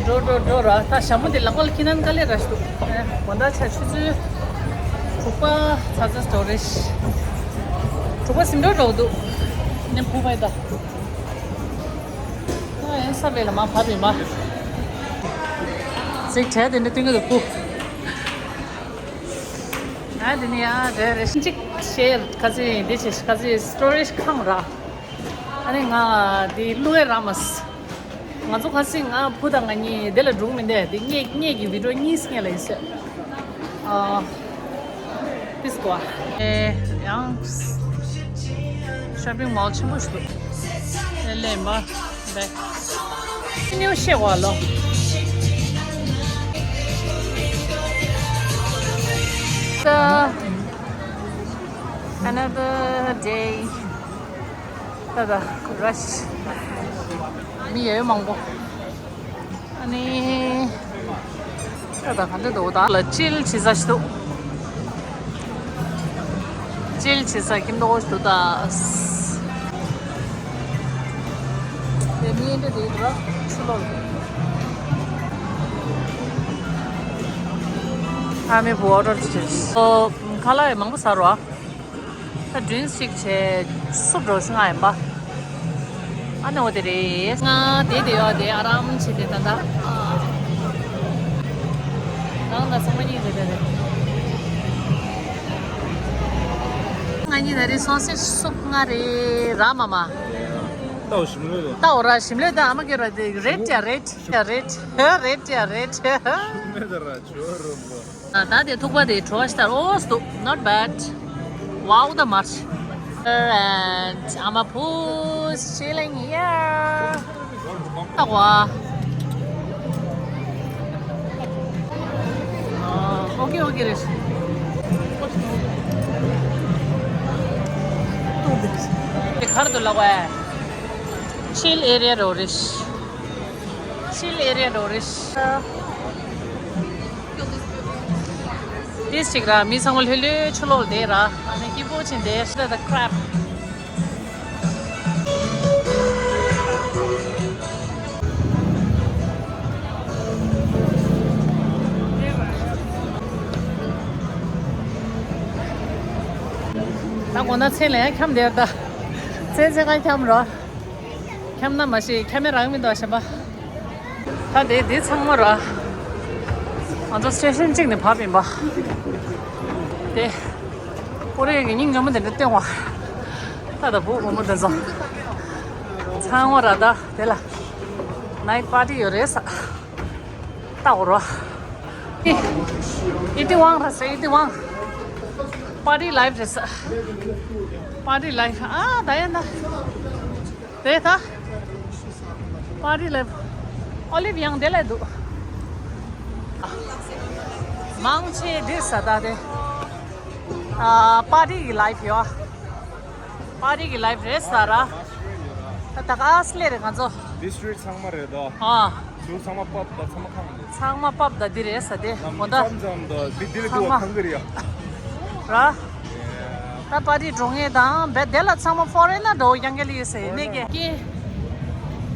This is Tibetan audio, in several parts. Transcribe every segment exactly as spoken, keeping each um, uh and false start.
འགྲོ་འགྲོ་འགྲོ་ར། ད་ཞྭ་མོ་དེ་ལག་པ་ལ་འཁྱེར་ན་དཀའ་ལས་ར་ཞིག་འདུག་དགོང་དག་ཆ་ཆུ་ཚོད་དྲུག་པ་ཚ་ཚ་འགྲོ་རེད། དྲུག་པ་ཟིན་འགྲོ་འགྲོ་འདུག་ནས་བུ་བས་ད། ཨ་ཡན་ས་བས་ལ་མ་བབས་ཡིན་པ། ཅིག་གྲལ་དེ་འདྲ་སྟོན་གི་འདུག་བུ། ཨ་དེ་ནི་ཡ་རེད་རེད། ཅིག་ཤེར་ཁ་ཚི་འདི་བྱེད་ཁ་ཚི་སི་ཊོ་རེ་ཇི་ཁང་ར། ཨ་ནི་ང་འདི་ཀླུ་ཝེ་ར་མ་སི། ང་ཚོ་ཁ་སང་ང་བུ་དང་ང་གཉིས་དེ་ལ་འགྲོ་གི་མི་འདུག་དེ་ངེད་ངེད་ཀྱི་བི་ཌི་ཡོ་གཉིས་སྔོན་ལ་ཡིན་ཟེར། ཨ། ཏིས་ཀོ། ཨེ། ཡང་། ཤོ་པིང་མོལ་ཆེན་པོ་ཞིག་འདུག་ཨེ་ལེ་མ། བེ། ཉིའུ་ཤེ་ཝ་ལོ། The another day. ད་ད་ར་ཤི། མི་ཡོད་མང་པོ། ཨ་ནི། ད་ད་ག་འདྲ་འདུག་ད་ལ་ཅིལ་བྱེད་ས་ཞིག་འདུག་ཅིལ་བྱེད་ས་ཁྱིམ་ཐོག་ཞིག་འདུག་ད། དེ་མི་འདྲ་དེ་འདྲ་ཆུ་ལོག་ཨ་མའི་བུ་ཨོ་ཌར་བྱེད། ཨོ། ཁ་ལག་ཡང་མང་པོ་ཟ་རོགས། ད་ཌི་རིང་ཞིག་བྱས་སུབ་འགྲོ་ཤི་ང་ཡིན་པ། ཨ་ནི་འོ་དེ་རེད། ང་དེ་དེ་ཡོད་དེ་ཨ་རམ་བྱེད་དེ་ད་ད། རང་ད་ཚང་མ་གཉིས་རེད་དེ་རེད། ང་གཉིས་ད་རེད་སོང་སེ་སུབ་ང་རེད་ར་མ་མ། ཏའོ་ཞིམ་ལོས་རེད། ཏའོ་ར་ཞིམ་ལོས་ད་ཨ་མ་གི་ར་དེ་རེད་ཡ་རེད་ཡ་རེད་ཡ་རེད་ཡ་རེད་ཡ་རེད། ཞིམ་ལོས་ད་ར་ཇོ་རུ་བོ། ད་དེ་ཐུག་པ་དེ་བྲོ་བ་ཤ་སྟག་ཨོ་སྟུ། Not bad. Wow, the marsh. And I'm a puss chilling here. ད་བ། ཨོ་ཀེ་ཨོ་ཀེ་རེད། དེ་གར་དུ་ལག་པ། Chill area རོ་རེད། Chill area རོ་རེད། དེ་ཅིག་ར་མི་ཚང་མ་ལྷོད་ལྷོད་ཆུ་ལོག་དེ་ར། ཨ་ནི་སྐྱིད་པོ་ཕྱིན་དེ་ཤི་ད་ད་ཁྲབ། ད་གོ་ན་ཚེ་ལ་ཡང་འཁྱམ་དེ་ར་ད། ཚེ་ཚེ་གང་འཁྱམ་རོ། འཁྱམ་ན་མ་ཤེས་འཁྱམ་མེད་རང་མི་འདུག་ཞེན་པ། ད་དེ་དེ་ཚང་མ་ར། ང་ཚོ་སི་ཊེ་ཤན་གཅིག་ནས་བབས་ཡིན་པ། དེ། ཀོ་རི་ཡ་གི་སྙིང་རྗེ་མོ་དེ་འདྲ་སྟོན་བ། ད་ད་བུ་བུ་མོ་དེ་ཚོ། ཚང་མ་ར་ད་དེ་ལ། ནའིཊ་པར་ཊི་ཡོད་རེད་ས། ད་འོ་ར། ཨི་ཏི་ཝང་ར་ས་ཨི་ཏི་ཝང་། པར་ཊི་ལའིབ་རེད་ས། པར་ཊི་ལའིབ་ཨ་ད་ཡ་ད། དེ་ད། པར་ཊི་ལའིབ། ཨོ་ལིབ་ཡང་དེ་ལ་འདུག་མང་ཆེ་འདི་ས་ད་དེ། ཨ་པར་ཊི་གི་ལའིབ་ཡོད། པར་ཊི་གི་ལའིབ་རེད་ས་ར། ད་ད་ག་སི་ལེ་རེད་ང་ཚོ། ཌི་སི་ཊི་རིག་ཚང་མ་རེད་དོ། ཨ། ཚུར་ཚང་མ་པབ་དང་ཚང་མ་ཁང་རེད། ཚང་མ་པབ་དང་འདི་རེད་ས་དེ་ནམ་གོ་ད། མཚམས་མཚམས་དང་འདི་འདི་ལ་འདུག་ཚང་མ་ཁང་གི་རེད་ཡ། ར། ད་པར་ཊི་འགྲོ་ངེས་དང་བེ་དེ་ལ་ཚང་མ་ཕོ་རེན་ན་འགྲོ་ཡང་ག་ལི་ཡོད་ས་ཡིན་ནས་ཀྱེ།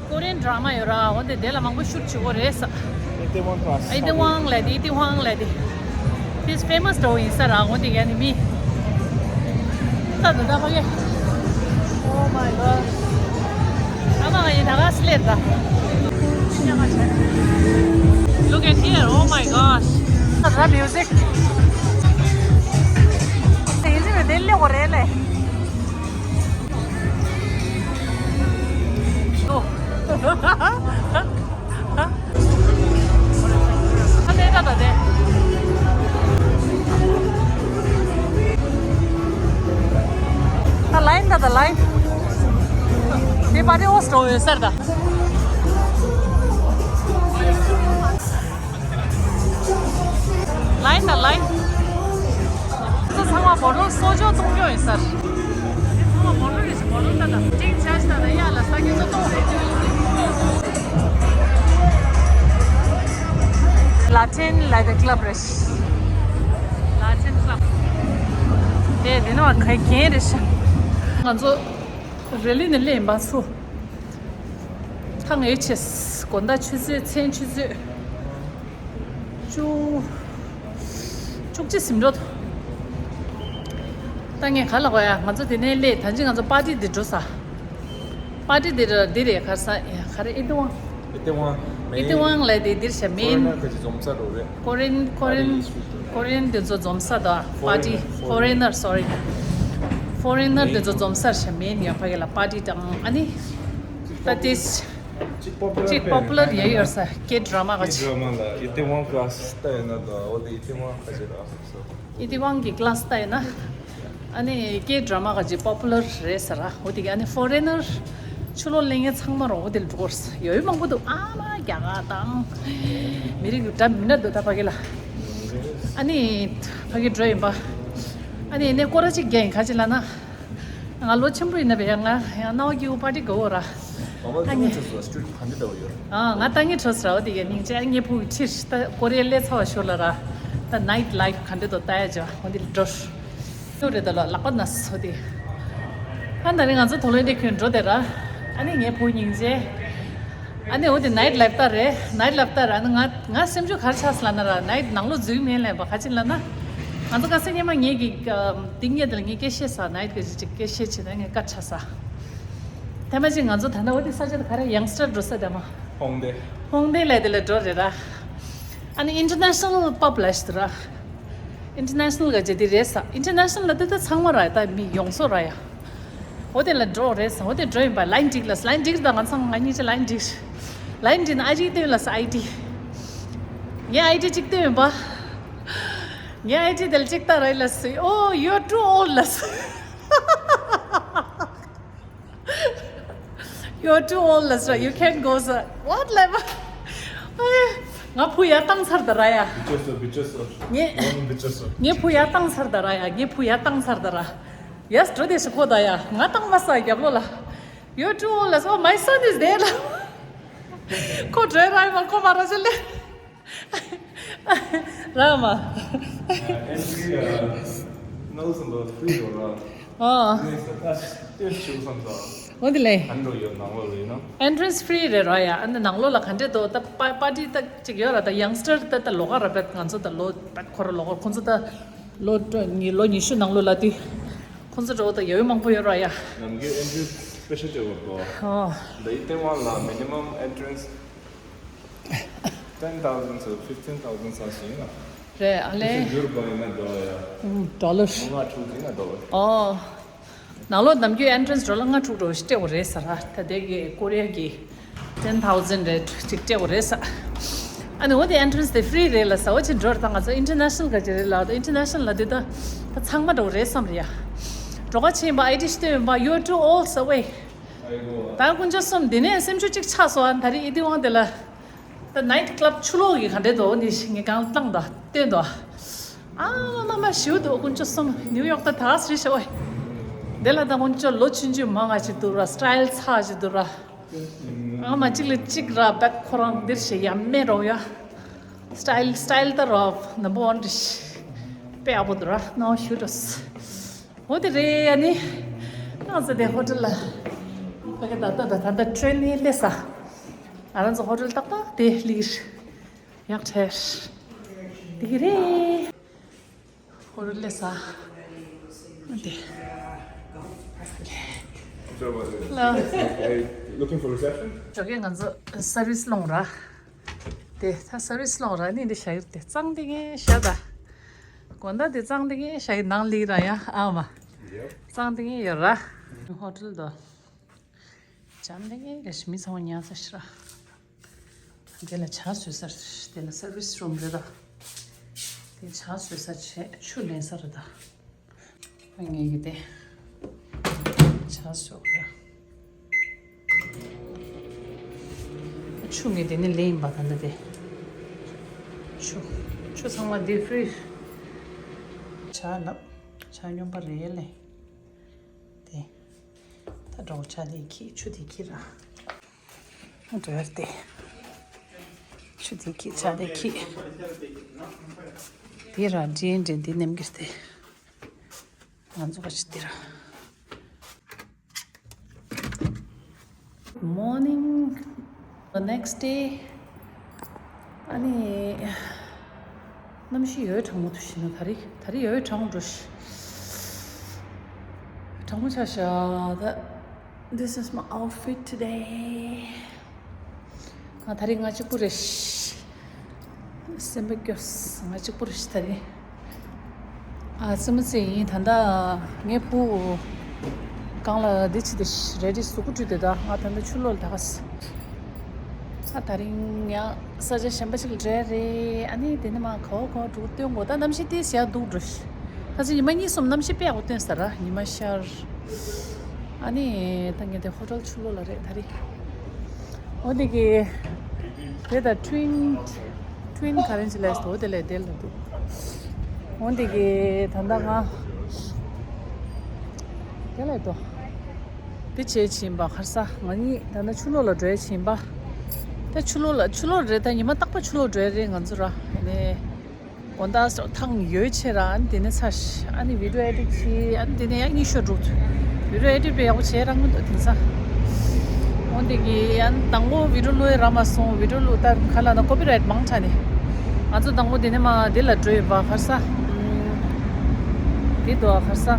ཀོ་རེན་ཌ་ར་མ་ཡོད་ར་འོ་དེ་དེ་ལ་མང་པོ་ཤུཊ་བྱེད་གོ་རེད་ས། ཨེ་ཏི་ཝང་ལ་དེ་ཨེ་ཏི་ཝང་ལ་དེ། དེ་ཕེ་མ་སི་འགྲོ་ཡིན་ས་ར་འོ་དེ་ག་ནི་མི། ད་ད་ད་ཕ་གེ། Oh my god. ཨ་མ་ང་ཡིན་ད་ག་སི་ལེར་ད། Look at here, oh my gosh. ད་ད་མིའུ་ཟིག་དེ་ཡིན་ཟིག་དེ་ལེ་གོ་རེད་ལེ། ཨ་ནེ་ད་ད་དེ། ད་ལའིན་ད་ད་ལའིན། དེ་པར་ཊི་ཧོ་སི་ཊི་ཡོད་ས་རེད་ད། ལའིན་ད་ལའིན། ཚང་མ་བོ་ལོ་གསོ་སྦྱོང་གཏོང་རྒྱུ་ཡིན་ས་རེད། ཚང་མ་བོ་ལོ་རེད་ཤག་བོ་ལོ་ད་ད་ཅིང་ཆ་ཤ་ད་ཡ་ལ་ས་ཀྱི་ཚོ་གཏོང་རེད། ལ་ཏིན་ལ་དེ་ཀླབ་རེད། ལ་ཏིན་ཀླབ། དེ་དེ་ནོ་ཁ་གྱེན་རེད་ཤག་ང་ཚོ་རེ་ལི་ནས་སླེབས་ཡིན་པ་ཚོ། ཐང་ཨེ་ཆེས་དགོང་དག་ཆུ་ཚོད་མཚན་ཆུ་ཚོད་བཅུ་བཅུ་གཅིག་ཟིན་འགྲོ། ད་ངས་ག་ལ་གོ་ཡ། ང་ཚོ་དེ་ནས་སླེབས། ད་ཅི་ང་ཚོ་པར་ཏི་འདི་འགྲོ་ས། པར་ཏི་འདི་ར་འདི་རེད། ག་རེ་ས་ཡ། ག་རེ། ཨི་ཏི་ཝང་། ཨི་ཏི་ཝང་། ཨི་ཏི་ཝང་ལ་དེ་འདིར་ཤ་མིན། ཕོ་རེན་ནར་ག་ཅིག་འཛོམས་ས་རོ་རེད། ཕོ་རེན་ཕོ་རེན་ཕོ་རེན་དེ་ཚོ་འཛོམས་ས་དང་པར་ཏི། ཕོ་རེན་ནར། སོ་རི། ཕོ་རེན་ནར་དེ་ཚོ་འཛོམས་སར་ཤ་མིན་ཡ། ཕ་གི་ལ་པར་ཏི་དང་ཨ་ནི། ད་དེ་གཅིག་པོ་པུ་ལར་ཡ་ཡོད་ས། ཀེ་ཌ་ར་མ་ག་ཅིག་ཀེ་ཌ་ར་མ་ལ་ཨི་ཏི་ཝང་ཀ་ལ་སི་ལྟ་ཡོད་ན་དང་། འོ་དེ་ཨི་ཏི་ཝང་ག་ཅིག་ར། ཨི་ཏི་ཝང་གི་ཀ་ལ་སི་ལྟ་ཡོད་ན། ཨ་ནི་ཀེ་ཌ་ར་མ་ག་ཅིག་པོ་པུ་ལར་རེད་ས་ར། འོ་དེ་གི་ཨ་ནི་ཕོ་རེན་ནར་ཆུ་ལོག་ལེན་མཁན་ཚང་མ་རོ་འོ་དེ་ལ་འགྲོ་གི་རེད་ས། ཡོད་མང་པོ་འདུག་ཨ་མ་རྒྱ་གར་དང་མི་རིགས་འདྲ་མི་འདྲ་འདུག་ད་ཕ་གི་ལ། ཨ་ནི་ཕ་གི་འགྲོ་ཡིན་པ། ཨ་ནི་ནས་སྐོར་ར་གཅིག་རྒྱག་ཡིན། ག་ཅི་ལ་ན། ང་ལོ་ཆེན་པོ་ཡིན་ན་བས་ཡང་ང་ཡང་རྣ་བ་སྐྱིད་པོ་པར་ཏི་དགའ་བོ་ར། ཨ་ནི་ཨ་ང་ལྟ་ངན་བྲོས་ར། འོ་དེ་ག་སྙིང་རྗེ། ཨ་ངའི་བུ་ཁྲིར་ད་ཀོ་རི་ཡ་སླེབས་ཚར་བ་ཞོར་ལ་ར། ད་ནའིཊ་ལའིཕ་ག་འདྲ་འདུག་ལྟ་ཡ་བྱ་བ། འོ་དེ་ལ་འགྲོ། ཡོད་རེད་ད་ལ་ལག་པ་ན་སོ་དེ། ཨ་ད་རིང་ང་ཚོ་ཐོ་ལོན་ཏེ་ཁྱོན་འགྲོ་དེ་ར། ཨ་ནི་ངའི་བུ་སྙིང་རྗེ། ཨ་ནི་འོ་དེ་ནའིཊ་ལའིཕ་ལྟ་རེད། ནའིཊ་ལའིཕ་ལྟ་ར། ཨ་ནི་ང་ང་སེམས་ཤུགས་ག་རེ་ཆགས་སོང་ལབ་ན་ར། ནའིཊ་ནང་ལོགས་འཛུལ་མེད་ལབ་པ་ག་ཅི་ལབ་ན། ང་ཚོ་ཁ་སང་སྔོན་མ་ངེད་ཀྱི་ཏིང་ངེ་དེ་ལ་ངས་སྐད་ཆ་བཤད་ས། ནའིཊ་གི་ཅིག་སྐད་ཆ་བྱས་ན་ངས་བཀའ་ཆ་ས། དེ་མ་ཅིག་ང་ཚོ་ད་ལྟ་འོ་དེ་ས་ཆ་དེ་ག་རེ། ཡང་སི་ཊར་འགྲོ་ས་དེ་མ། ཧོང་ཏེ། ཧོང་ཏེ་ལ་དེ་ལ་འགྲོ་རེད་ར། ཨ་ནི་ཨིན་ཊར་ནེ་ཤ་ནལ་པབ་ལ་ཞིག་ར། ཨིན་ཊར་ནེ་ཤ་ནལ་ག་ཅིག་དེ་རེད་ས། ཨིན་ཊར་ནེ་ཤ་ནལ་ལ་དེ་ད་ཚང་མ་ར། ད་མི་ཡོངས་སུ་ར་ཡ། འོ་དེ་ལ་འགྲོ་རེད་ས། འོ་དེ་འགྲོ་ཡིན་པ། ལའིན་འགྲིག་ལ། ལའིན་འགྲིག་ད་ང་ཚང་ང་གཉིས་ཆ་ལའིན་འགྲིག་ལའིན་འགྲིག་ན་ཨའི་ཌི་སྟོན་ལ་ས། ཨའི་ཌི། ངའི་ཨའི་ཌི་གཅིག་སྟོན་ཡིན་པ། ངའི་ཨའི་ཌི་དེ་ལ་གཅིག་ལྟ་ར་ལ་ས། Oh, you're too old ལ་ས། You're too old ལ་ས། You can't go ས། What ལབ་པ། ང་བུ་ཡར་བཏང་ཚར་ད་ར་ཡ། བི་ཅོ་སོ། བི་ཅོ་སོ། ངས་ངའི་བུ་ཡར་བཏང་ཚར་ད་ར་ཡ། ངའི་བུ་ཡར་བཏང་ཚར་ད་ར། Yes འགྲོ་དེ་ཤི་ཁོ་ད་ཡ། ང་བཏང་མ་ས་རྒྱབ་ལོགས་ལ། You're too old ལ་ས། Oh, my son is there ལ། ཁོ་འགྲོ་ར་ཡ་མ། ཁོ་མ་ར་ཅི་ལེ། ར་མ། ཨེན་ཊི་རི་ནོ་སམ་ལོ་ཕི་རི་ཡོད་ར། ཨོ། ནེ་སི་ད་ཤི་ཏེ་ཤུ་སམ་ས། འོ་དེ་ལེ། ཧན་རོ་ཡོད་ནང་ལོ་ལེ་ནོ། ཨེན་ཊི་རན་སི་ཕི་རི་རེད་ར་ཡ། ཨ་ནི་ནང་ལོགས་ལ་ག་འདྲས་འདུག་ད་པ་པར་ཊི་ད་ཅིག་ཡོད་ར། ད་ཡང་སི་ཊར་ད་ད་ལོགས་ཀ་ར་བེད། ང་ཚོ་ད་ལོ་བེད་ཁོ་ར་ལོགས་ཀ། ཁོང་ཚོ་ད་ལོ་ཉི་ལོ་ཉི་ཤུ་ནང་ལོགས་ལ་དུས་ཁོང་ཚོ་འགྲོ་ད་ཡོད་མང་པོ་ཡོད་ར་ཡ། ནམ་རྒྱུན་ཨེན་ཊི་རན་སི་སི་པེ་ཤལ་ཅིག་ཡོད་དོ། ཨོ། ད་ཡི་ཏེ་ཝན་ལ་མི་ནི་མམ་ཨེན་ཊི་རན་སི་ten thousand to fifteen thousand ས་ཞིག་ཡིན་ན། རེད་ཨ་ལེ། ཡུ་རོབ་ཡིན་ན་ཌོ་ལར་ཡ། ཨུམ་ཌོ་ལར། ལྔ་དྲུག་ཡིན་ན་ཌོ་ལར། ཨོ། ནང་ལོགས་ནམ་རྒྱུན་ཨེན་ཊི་རན་སི་ཌོ་ལར་ལྔ་དྲུག་འགྲོ་ཞིག་སྤྲད་དགོས་རེད་ས་ར། ད་དེ་གི་ཀོ་རི་ཡ་གི་ten thousand རེད་ཅིག་སྤྲད་དགོས་རེད་ས། ཨ་ནི་འོ་དེ་ཨེན་ཊི་རན་སི་དེ་ཕི་རི་རེད་ལ་ས། འོ་ཅི་འགྲོ་ར། ད་ང་ཚོ་ཨིན་ཊར་ནེ་ཤ་ནལ་ག་ཅི་རེད་ལ། ད་ཨིན་ཊར་ནེ་ཤ་ནལ་ལ་དུས་ད་ད་ཚང་མ་འགྲོ་རེད་བསམ་རེད་ཡ། འགྲོ་ཁ་ཕྱིན་པ་ཨའི་ཌི་སྟོན་པ། You're too old ས་ཝེ། ད་དཀོན་མཆོག་གསུམ། འདི་ནས་སེམས་ཤུགས་གཅིག་ཆག་སོང་། ཨ་ད་རེས་ཨི་ཏི་ཝང་དེ་ལ་ད་ནའིཊ་ཀ་ལབ་ཆུ་ལོག་གི་ག་འདྲས་འདུག་འདི་ངས་གང་བཏང་དང་སྟོན་དང་། ཨ་མ་མ་ཞིའུ་འདུག་དཀོན་མཆོག་གསུམ། ནིའུ་ཡོག་ད་ད་ག་སེ་རེད་ཤག་ཝེ། དེ་ལ་ད་དཀོན་མཆོག་ལོ་ཆུང་ཆུང་མང་ང་ཅིག་འདུག་ར། སི་ཊའིལ་ཚ་ཅིག་འདུག་ར། ཨ་མ་གཅིག་ལ་གཅིག་ར་བེད་ཁོ་རང་འདིར་ཞེ་ཡ་མེད་རོ་ཡ། སི་ཊའིལ་སི་ཊའིལ་ད་ར་ནམ་བར་ཝན་རེད་ཤག་དཔེ་ཡག་པོ་འདུག་ར། ནོ་ཞུ་ཏོས། འོ་དེ་རེད། ཨ་ནི་ང་ཚོ་དེ་ཧོ་ཊེལ་ལ་ཕ་གི་ད་ལྟ་ད་ད་ལྟ་ཊེ་རེན་ནས་སླེབས་ས། ང་རང་ཚོ་ཧོ་ཊེལ་ཏག་ཏག་དེ་སླེབས་ཀྱི་རེད། ཡག་ཁྲེར་དེ་གི་རེད། ཧོ་ཊེལ་སླེབས་ས། འོ་དེ། Hello. Hey, looking for reception? ཇོ་ཀེ་ང་ཚོ་སར་ཝི་སི་སློང་ར། དེ་ད་སར་ཝི་སི་སློང་ར་ནི་འདི་ཤ་ཡིར་དེ་གཙང་དེ་ངས་ཤ་ད། དགོང་དག་དེ་གཙང་དེ་ངས་ཤ་ཡིར་ནང་ལི་ར་ཡ་ཨ་མ། Yep. གཙང་དེ་ངས་ཡོད་ར། ཧོ་ཊེལ་དོ། འཇམ་དེ་ངས་རེ་ཞིག་མི་ཚང་མ་ཉལ་ས་ཤི་ར། དེ་ལ་ཇ་བཟོས་ས་རེད། དེ་ལ་སར་ཝི་སི་རུམ་རེད་ར། དེ་ཇ་བཟོས་ས་བྱས་ཆུ་ལེན་ས་རེད་ད། ངས་ཀྱི་དེ་ཇ་བཟོས་ར། ཆུ་ངས་དེ་ནས་ལེན་ཡིན་པ་ད་ནི་དེ། ཆུ་ཆུ་ཚང་མ་དེ་ཕི་རི། ཇ་ལབ། ཇ་སྙོམས་པ་རེད་ལེ། དེ། ད་འགྲོ་ཇ་དེ་ཁྱི་ཆུ་དེ་ཁྱི་ར། འགྲོ་ཡར་དེ། ཆུ་དེ་ཁྱི་ཇ་དེ་ཁྱི། དེ་ར་འདྲེན་འདྲེན་དེ་ནེམ་གིར་དེ། ང་ཚོ་ག་ཅི་དེ་ར། Morning. The next day. ཨ་ནི། གནམ་གཤིས་ཡོད་གྲང་མོ་འདུག་ཤི་ན། ད་རེས་ད་རེས་ཡོད་གྲང་མོ་འགྲོ་ཤི། གྲང་མོ་ཆགས་ཤག་ད། This is my outfit today. ང་ད་རེས་ང་གཅིག་པུ་རེད་ཤི། སེམས་པ་སྐྱོ། ང་གཅིག་པུ་རེད་ཤི་ད་རེས། ཨ་ཙི་མ་ཙི་ཡིན། ད་ལྟ་ངའི་བུ་གང་ལ་འདི་བྱེད་དེ་རེ་ཌི་གཟུགས་པོ་བཀྲུས་ཏེ། ད་ང་ད་ལྟ་ཆུ་ལོག་ལ་ད་ག་ས། ཨ་དེ་རིང་ཡང་ས་ཆ་གཞན་པ་ཞིག་ལ་འགྲོ་ཡ་རེད། ཨ་ནི་དེ་ནས་མར་ག་བ་ག་བ་འགྲོ་སྟོན་དགོས། ད་གནམ་གཤིས་དེ་ཟེར་ཡ་འདུག་འགྲོ་ཤི། ད་ཅི་ཉི་མ་གཉིས་གསུམ་གནམ་གཤིས་དཔེ་ཡག་པོ་སྟོན་ས་ར། ཉི་མ་ཤར། ཨ་ནི་ད་ངས་དེ་ཧོ་ཊེལ་ཆུ་ལོག་ལ་རེད་ད་རེས། འོ་དེ་གི་དེ་ད་ཊུ་ཝིན་ཊུ་ཝིན་ག་རེ་ཅི་ལས་སོ་དེ་ལས་དེ་ལ་འདུག་འོ་དེ་གི་ད་ལྟ་ང་དེ་ལས་འདུག་དེ་བྱས་ཕྱིན་པ་ཁར་ས་ང་གཉིས་ད་ལྟ་ཆུ་ལོག་ལ་འགྲོ་ཡ་ཕྱིན་པ། ད་ཆུ་ལོག་ལ་ཆུ་ལོག་རེད། ད་ཉི་མ་རྟག་པ་ཆུ་ལོག་འགྲོ་ཡ་རེད་ང་ཚོ་ར། ཨ་ནི། དགོང་དག་སོ་ཐང་ཡོད་ཆེ་ར། ཨ་ནི་དེ་ནས་ཚར་ཤི། ཨ་ནི་བི་ཌིའོ་ཨེ་ཌིཊ་བྱས། ཨ་ནི་དེ་ནས་ཡང་གཉིད་ཤོར་འགྲོ། བི་ཌིའོ་ཨེ་ཌིཊ་དཔེ་ཡག་པོ་བྱས་རག་མི་འདུག་དེང་སང་། འོན་ཏེ་གི་ཨ་ནི་དང་པོ་བི་ཌིའོ་བླུག་ཡ་རག་མ་སོང་། བི་ཌིའོ་བླུག་ད་ག་ལ་ན་ཀོ་པི་རའེ་ཊི་མང་དྲགས་ནས། ང་ཚོ་དང་པོ་དེ་ནས་མར་འདི་ལ་འགྲོ་ཡིན་པ་ཁར་ས། ཨམ། འདི་འདུག་ཁར་ས། ཨ།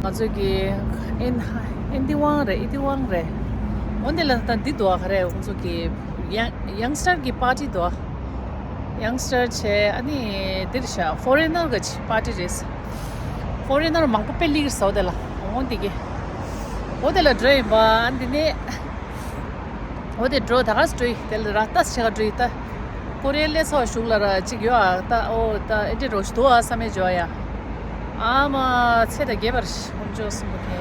ང་ཚོ་གི་ཨིན་ཨིན་དི་ཝང་རེད། ཨིན་དི་ཝང་རེད། འོན་ཏེ་ལ་ད་འདི་འདུག་ག་རེ། ང་ཚོ་གི་ཡང་ཡང་སི་ཊར་གི་པར་ཊི་འདུག་ཡང་སི་ཊར་བྱས། ཨ་ནི་འདིར་ཤ་ཕོ་རེ་ནར་གི་པར་ཊི་རེད། ཕོ་རེ་ནར་མང་པོ་དཔེ་སླེབས་ཀྱི་རེད་ས། འོ་དེ་ལ། འོ་དེ་གི། འོ་དེ་ལ་འགྲོ་ཡིན་པ། ཨ་ནི་འདི་ནས། འོ་དེ་འགྲོ་ད་ག་སེ་འགྲོ་ཡི། དེ་ལ་ར་ཏས་ཆེ་ག་འགྲོ་ཡི་ད། ཀོ་རི་ཡ་སླེབས་ཚར་བ་གཞུག་ལ་ར་ཅིག་ཡོད་ཨ། ད་ཨོ་ད་ཨེ་འདྲ་རོ་ཞིག་འདུག་ཨ་བསམ་མེད་འཇོག་ཡ། ཨ་མ་ཚེ་ད་རྒྱས་པར་ཤི་ཧོན་ཅོ་སུན་པོ་ཁེ།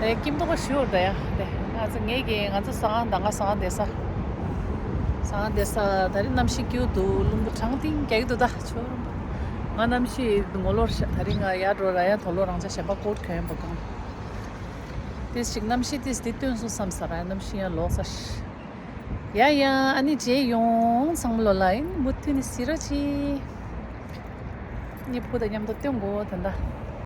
ཨེ་ཀིམ་ཏོག་ག་ཞུ་བར་ད་ཡ་དེ། ང་ཚོ་ངེད་ཀྱི་ང་ཚོ་ཟ་ཁང་ད་ང་ཟ་ཁང་བསྡད་ས། ཟ་ཁང་བསྡད་ས་ད་རེས་གནམ་གཤིས་སྐྱིད་འདུག་ལྷུན་པོ་གྲང་ཐིང་རྒྱག་གི་འདུག་ད་ཆོ། ང་གནམ་གཤིས་ངོ་ལོག་ཤ་ད་རེས་ང་ཡར་འགྲོ་ར་ཡ་དོ་ལོ་རང་ཅག་གཞན་པ་ཀོ་ཊི་གྱོན་པ་གང་། ཏིས་ཅིག་གནམ་གཤིས་ཏིས་འདི་སྟོན་སོང་བསམ་ས་ར། གནམ་གཤིས་ཡང་ལོག་ས་ཤི། ཡ་ཡ་ཨ་ནི་རྗེས་ཡོང་ཚང་མ་ལོ་ལ་ཡིན་མུ་མཐུད་ནས་གཟིགས་རོགས་གྱིས། ནི་བུ་དང་མཉམ་དུ་སྟོན་དགོས་ད་ལྟ།